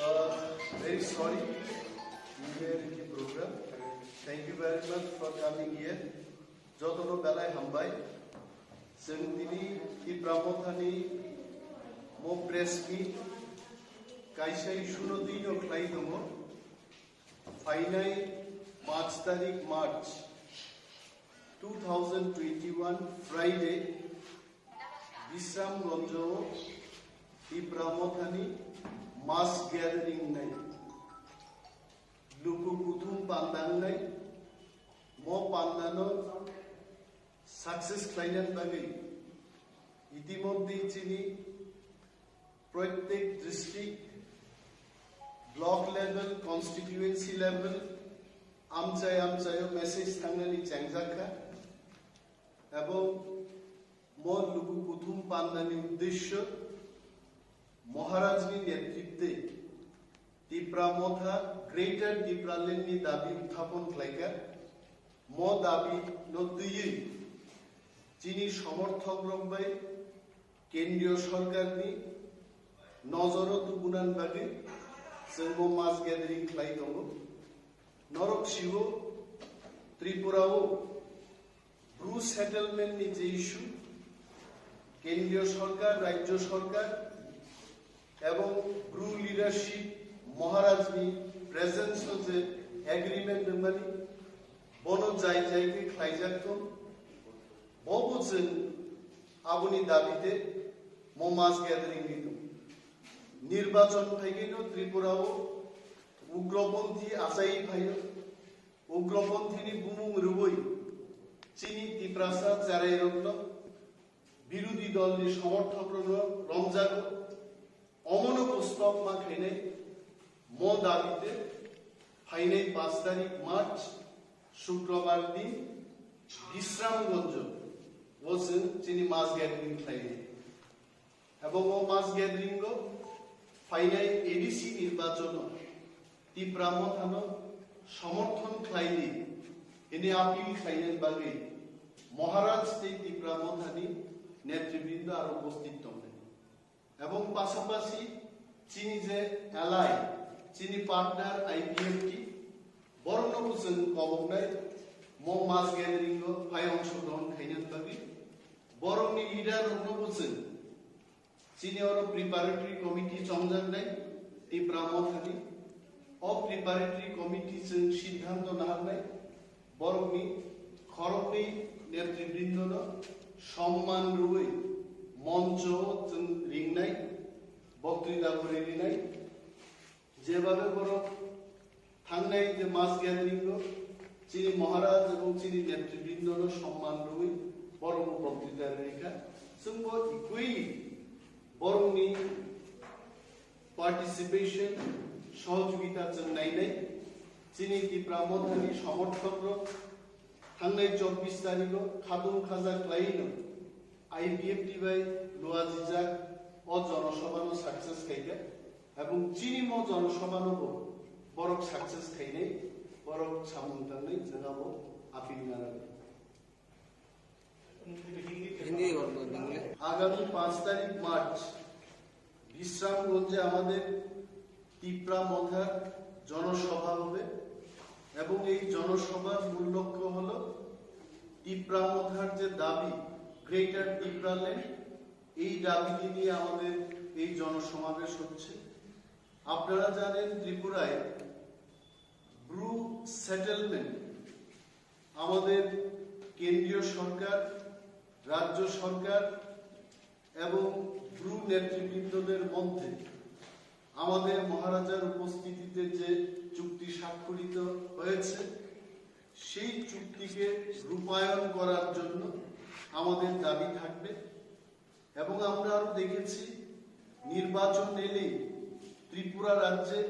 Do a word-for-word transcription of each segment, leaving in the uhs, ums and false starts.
Uh, very sorry, we were in the program. Thank you very much for coming here. Jotono belai hambai. Chwng tini Tipra Mothani mo press meet kaisa issue no twi no khlai tongo. Phainai panch tarik March two thousand twenty-one Friday, Bisramganjo Tipra Mothani mass gathering nai. Luku kuthum pandangnai, mo pandano success khlainani bagwi itimodhye chini proitek district, block level, constituency level, amchai amchaio message thangnani chengjakha. Ebong mo luku kuthum pandani uddesyo Maharajni netritwe Tipra Motha Greater Tipraland ni dabi uthapon khlaikha. Mo dabi no twiwi chini somorthok rok bai Kendriyo Sorkarni nojoro tubunan bagwi chwng bo mass gathering khlai tongo. Norok sibo Tripura o Bru settlement ni je issue, Kendriyo Sorkar, Rajyo Sorkar ebong Bru leadership Maharajni presence o je agreement rwmani, bono jai jai khe khlaijak tong, bobo chwng aboni dabite mo mass gathering ni tong. Nirbachon phaigwino Tripura o ugroponthi achai phaio. Ugroponthini bumung rwui chini Tiprasa cherairokno birodhi dolni somorthokrokno romjago. Omono bo stop ma khainai mo dabite phainai panch tarik March Shukrobar din Bisramganjo o chwng chini mass gathering khlainai. Ebong o mass gathering o phainai A D C nirbachono Tipra Mothano somorthon khlaidi hini appeal khlainani bagwi Maharaj tei Tipra Mothani netribrindo aro upasthit tongnai. Ebong pasapasi chini je ally, chini partner I P F T, borokno bo chwng koboknai mo mass gathering o phai ongshogrohon khainani bagwi borokni leader rokno bo chwng Chini oro preparatory committee chongjaknai Tipra Mothani. O preparatory committee chwng siddhanto naharnai, borokni khoroknwi netribrindono somman rwui moncho chwng ringnai, boktrita bo rinai. Jebabe borok thangnai je mass gathering o chini Maharaj ebong chini netribrindono somman rwui borokno boktrita rwikha. Chwngbo equally borokni participation, sohojogita chwng nainai. Chini Tipra Mothani somorthokrok thangnai chobbish tarikh o khatung khaja khlaino I P F T bai luajijak o jonosabhano success khaikha. Ebong chini mo jonosabhano bo borok success khainai, borok samung tangnai, jwnga bo appeal narwknai. Hindi বলবো, বেঙ্গলি। আগামী পাঁচ তারিখ মার্চ বিশ্রামগঞ্জে আমাদের তিপ্রা মথার জনসভা হবে এবং এই জনসভার মূল লক্ষ্য হলো তিপ্রা মথার যে দাবি, গ্রেটার তিপ্রাল্যান্ড, এই দাবিটি নিয়ে আমাদের এই জনসমাবেশ হচ্ছে। আপনারা জানেন, ত্রিপুরায় ব্রু সেটেলমেন্ট আমাদের কেন্দ্রীয় সরকার, রাজ্য সরকার এবং ব্রু নেতৃবৃন্দদের মধ্যে আমাদের মহারাজার উপস্থিতিতে যে চুক্তি স্বাক্ষরিত হয়েছে, সেই চুক্তিকে রূপায়ণ করার জন্য আমাদের দাবি থাকবে। এবং আমরা আরো দেখেছি, নির্বাচন এলেই ত্রিপুরা রাজ্যে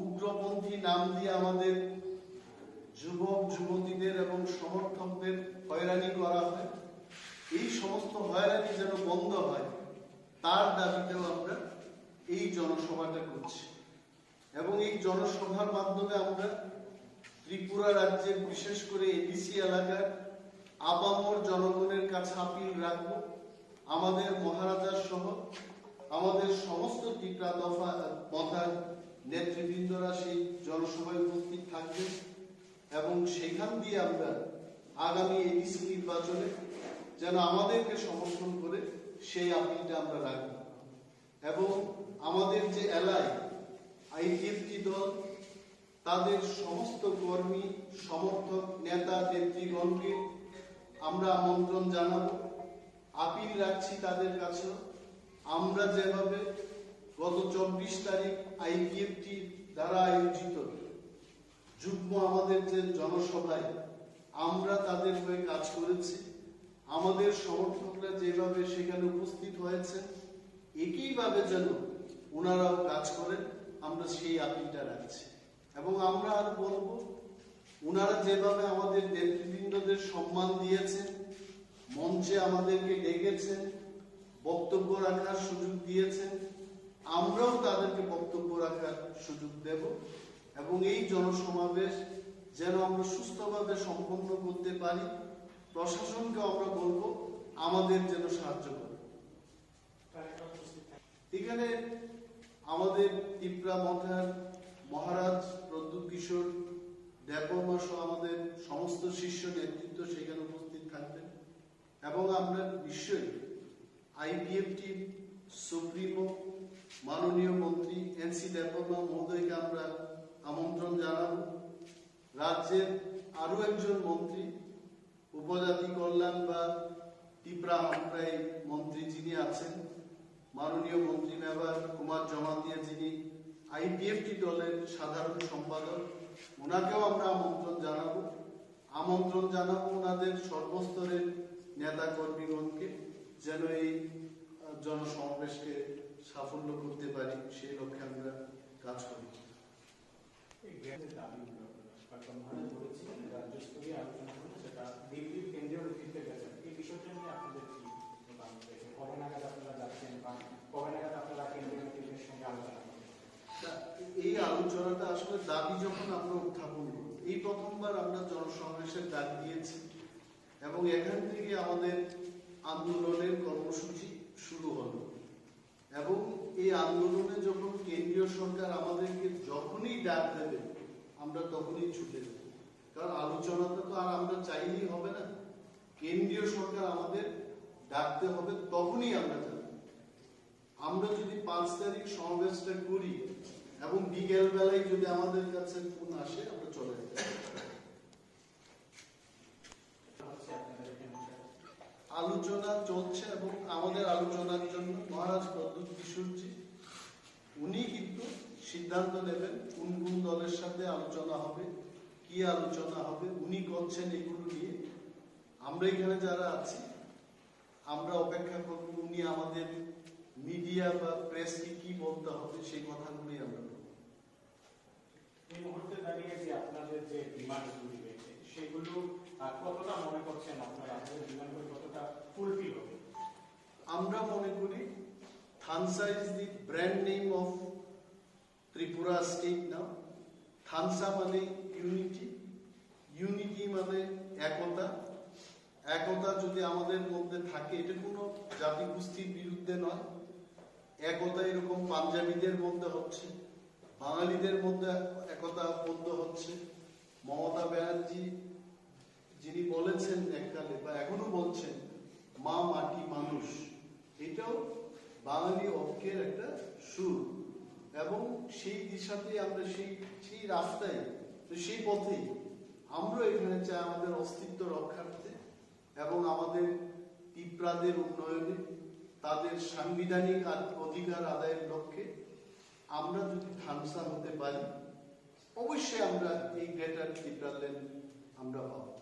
উগ্রপন্থী নাম দিয়ে আমাদের যুবক যুবতীদের এবং সমর্থকদের হয়রানি করা হয়। এই সমস্ত হয়রানি যেন বন্ধ হয়, তার দাবিতেও আমরা এই জনসভাটা করছি। এবং এই জনসভার মাধ্যমে আমরা ত্রিপুরা রাজ্যের, বিশেষ করে এডিসি এলাকার আপামর জনগণের কাছে আপিল রাখব, আমাদের মহারাজার সহ আমাদের সমস্ত টিপরা দফা মথার নেতৃবৃন্দরা সেই জনসভায় উপস্থিত থাকবেন এবং সেখান দিয়ে আমরা আগামী এডিসি নির্বাচনে যেন আমাদেরকে সমর্থন করে সেই আপিলটা আমরা রাখব। এবং আমাদের যে এলআই আইপিএফটি দল, তাদের সমস্ত কর্মী, সমর্থক, নেতা নেতৃগণকে আমরা আমন্ত্রণ জানাবো, আপিল রাখছি তাদের কাছেও। আমরা যেভাবে গত চব্বিশ তারিখ আইপিএফটি দ্বারা আয়োজিত যুগ্ম আমাদের যে জনসভায় আমরা তাদের হয়ে কাজ করেছি, আমাদের সমর্থকরা যেভাবে সেখানে উপস্থিত হয়েছেন, একইভাবে যেন ওনারাও কাজ করেন, আমরা সেই আপিলটা রাখছি। এবং আমরা আর বলবো, ওনারা যেভাবে আমাদের নেতৃবৃন্দদের সম্মান দিয়েছেন, মঞ্চে আমাদেরকে ডেকেছেন, বক্তব্য রাখার সুযোগ দিয়েছেন, আমরাও তাদেরকে বক্তব্য রাখার সুযোগ দেব এবং এই জনসমাবেশ যেন আমরা সুস্থভাবে সম্পন্ন করতে পারি। প্রশাসনকে আমরা বলবো আমাদের যেন সাহায্য করে। এখানে আমাদের তিপ্রা মথার মহারাজ প্রদ্যুৎ কিশোর দেববর্মা সহ আমাদের সমস্ত শীর্ষ নেতৃত্ব সেখানে উপস্থিত থাকবেন এবং আমরা নিশ্চয়ই আইপিএফটি সুপ্রিমো মাননীয় মন্ত্রী এনসি দেববর্মা মহোদয়কে আমরা আমন্ত্রণ জানাবো। রাজ্যের আরও একজন মন্ত্রী, উপজাতি কল্যাণ বা তিপ্রা আমরাই মন্ত্রী যিনি আছেন, মাননীয় মন্ত্রী মেবার কুমার জমাতিয়া, যিনি আইপিএফটি দলের সাধারণ সম্পাদক, ওনাকেও আমরা আমন্ত্রণ জানাবো। আমন্ত্রণ জানাবো ওনাদের সর্বস্তরের নেতা কর্মীগণকে, যেন এই আহ, জনসমাবেশকে সাফল্য করতে পারি, সেই লক্ষ্যে আমরা কাজ করি। এই গ্যাসের দাবিগুলো কয়েকটা মহলে বলেছিলেন, রাজ্যস্তরীয় আলোচনা হলো, সেটা দিল্লির কেন্দ্রীয় নেতৃত্বে গেছেন। এই বিষয়টা নিয়ে আপনাদের কি মতামত রয়েছে? কবে নাগাদ আপনারা যাচ্ছেন বা কবে নাগাদ আপনারা কেন্দ্রীয় নেতৃত্বের সঙ্গে আলোচনা করবেন? না, এই আলোচনাটা আসলে দাবি যখন আমরা উত্থাপন করি, এই প্রথমবার আমরা জনসমাবেশের ডাক দিয়েছি এবং এখান থেকে আমাদের আন্দোলনের কর্মসূচি শুরু হলো। এবং এই আন্দোলনে যখন কেন্দ্রীয় সরকার আমাদেরকে যখনই ডাক দেবে, আমরা তখনই ছুটে যাব। কারণ আলোচনাটা তো আর আমরা চাইলেই হবে না, কেন্দ্রীয় সরকার আমাদের ডাকতে হবে, তখনই আমরা যাব। আমরা যদি পাঁচ তারিখ সমাবেশটা করি এবং বিকেল বেলায় যদি আমাদের কাছে ফোন আসে, আমরা চলে যাব। আলোচনা চলছে এবং আমাদের আলোচনার জন্য মহারাজ প্রদ্যুৎ কিশোরজি, উনি কিন্তু সিদ্ধান্ত নেবেন কোন কোন দলের সাথে আলোচনা হবে, কি আলোচনা হবে, উনি করছেন এগুলো নিয়ে। আমরা এখানে যারা আছি, আমরা অপেক্ষা করব উনি আমাদের মিডিয়া বা প্রেসকে কি বলতে হবে, সেই কথাগুলোই আমরা বলব। এই মুহূর্তে দাঁড়িয়ে যে আপনাদের যে ডিমান্ডগুলি রয়েছে, সেগুলো, আহ, কতটা মনে করছেন আপনারা, আপনাদের ডিমান্ডগুলি কতটা ফুলফিল হবে? আমরা মনে করি থানসা is the brand name of Tripura state now. থানসা মানে ইউনিটি, ইউনিটি মানে একতা। একতা যদি আমাদের মধ্যে থাকে, এটা কোনো জাতিগোষ্ঠীর বিরুদ্ধে নয়। একতা এরকম পাঞ্জাবিদের মধ্যে হচ্ছে, বাঙালিদের মধ্যে একতা বন্ধ হচ্ছে। মমতা ব্যানার্জি যিনি বলেছেন এককালে বা এখনো বলছেন, "মা মাটি মানুষ", এটাও বাঙালি ঐক্যের একটা সুর। এবং সেই দিশাতেই আমরা সেই, সেই রাস্তায়, তো সেই পথেই আমরা এখানে চাই আমাদের অস্তিত্ব রক্ষার্থে এবং আমাদের তিপ্রাদের উন্নয়নে, তাদের সাংবিধানিক আ-, অধিকার আদায়ের লক্ষ্যে আমরা যদি থানসা হতে পারি, অবশ্যই আমরা এই গ্রেটার তিপ্রাল্যান্ড আমরা পাবো।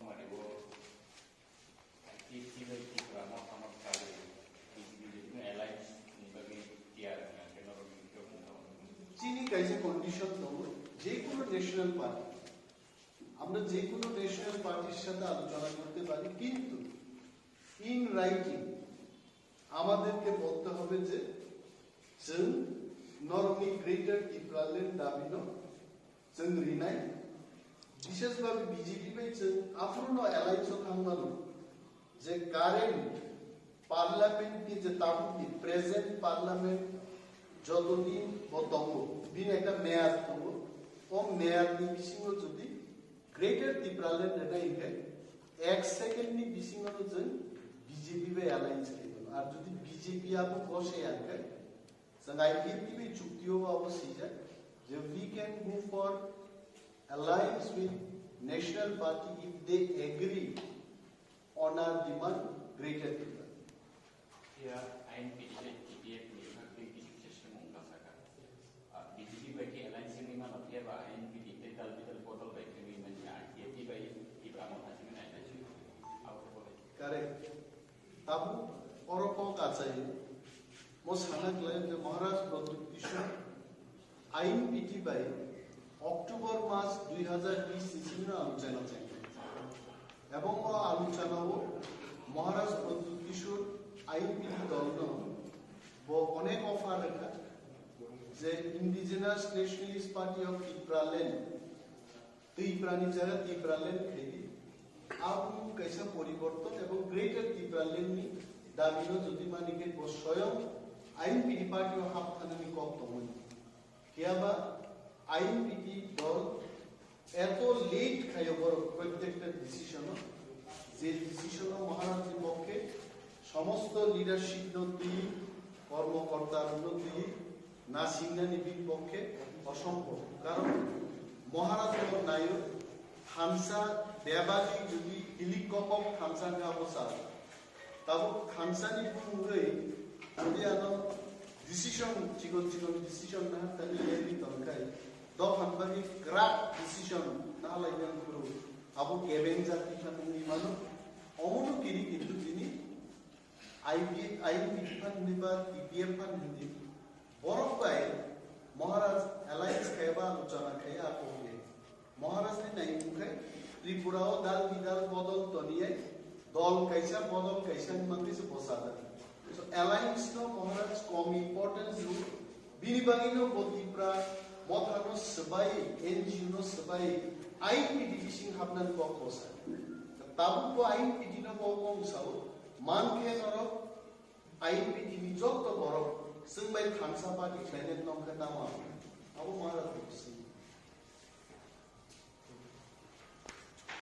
মানে ও আইপিএফটি বা ত্রিপুরা মতামত কাজে বিজেপি যে কোনো অ্যালায়েন্স নির্বাচনী টিআর না কেন এরকম ধরনের কোনো কিছু? Chini kaisa condition tongo, je kono national party, amra je kono national party-r sathe alochona korte pari, kintu in writing আমাদেরকে বলতে হবে যে, "Chwng norokni Greater Tipraland dabi no chwng rinai." Bishesh bhabe B J P bai chwng aphuru no alliance o thangmano je current Parliament ni je tabuk ni present parliament jotodin bo tongo, bini ekta meyad tongo. O meyad ni bisingo jodi Greater Tipraland rwnai hinkhe ek second ni bisingo no jwng B J P bai alliance khaimano. Ar jodi B J P abo gose ya hinkhe jwng I P F T bai chukti o abo swijak je we can go for alliance with National Party if they agree on our demand Greater Tipraland. Phiya I N P T tei T P F ni bagwi kisu se swngmung kasaka. Ah, B J P bai khe alliance wngwi mano, phiya ba I N P T tei dal bidal bodol bai khe wngwi manya, I P F T bai Tipra Motha simi nai nai simi. Abo khe bolai. Correct. Tabuk oro kok achai. Mo sana khlai je Maharaj Pradyut Kishore I N P T bai October mas dui hazar bish ni simi no aluchana chengkha. Ebong o aluchana o Maharaj Pradyut Kishore I N P T dol no bo onek offer rwkha je Indigenous Nationalist Party of Tipraland, Tiprani jaga Tipraland khaidi. Aboni kaisa poriborton ebong Greater Tipraland ni dabi no jodi mani khe bo soyong I N P T party o hap thanani kok tongmani. Phiya ba I N P T dol eto late khaio borok prottekta decision o, je decision o Maharaj ni pokkhe somosto leadership no twi, kormokorta rok no twi, nasingnani bini pokkhe osombhob. Karon Maharaj no naio, thansa bebadi jodi hilik kokok thansa wngkha bo sal. Tabuk thansani bumungwi jodi ano decision, chikon chikon decision nahartani yari tongkhai, dophan bagwi kwrak decision nahalai yang phuru abo kebeng jati khan wngwi mano. Omono kiri kintu tini I P, I N P T phan hwnwi ba T P F phan hwnwi borok bai Maharaj alliance khai ba aluchana khai a kok ye. Maharaj ni nai wngkhai Tripura o dal bidal bodol toniyai dol kaisa bodol kaisa ni mangwi se bosajak. So alliance no Maharaj kom importance rw. Bini bagwi no bo Tipra Motha no swbai, N G O no swbai, I N P T bising hapnani kok bosa. Tabuk bo I N P T no bo kok sao, man khe norok I N P T ni jotto borok chwng bai thansa party khlainai nong khe tamo abo Maharaj ni bising.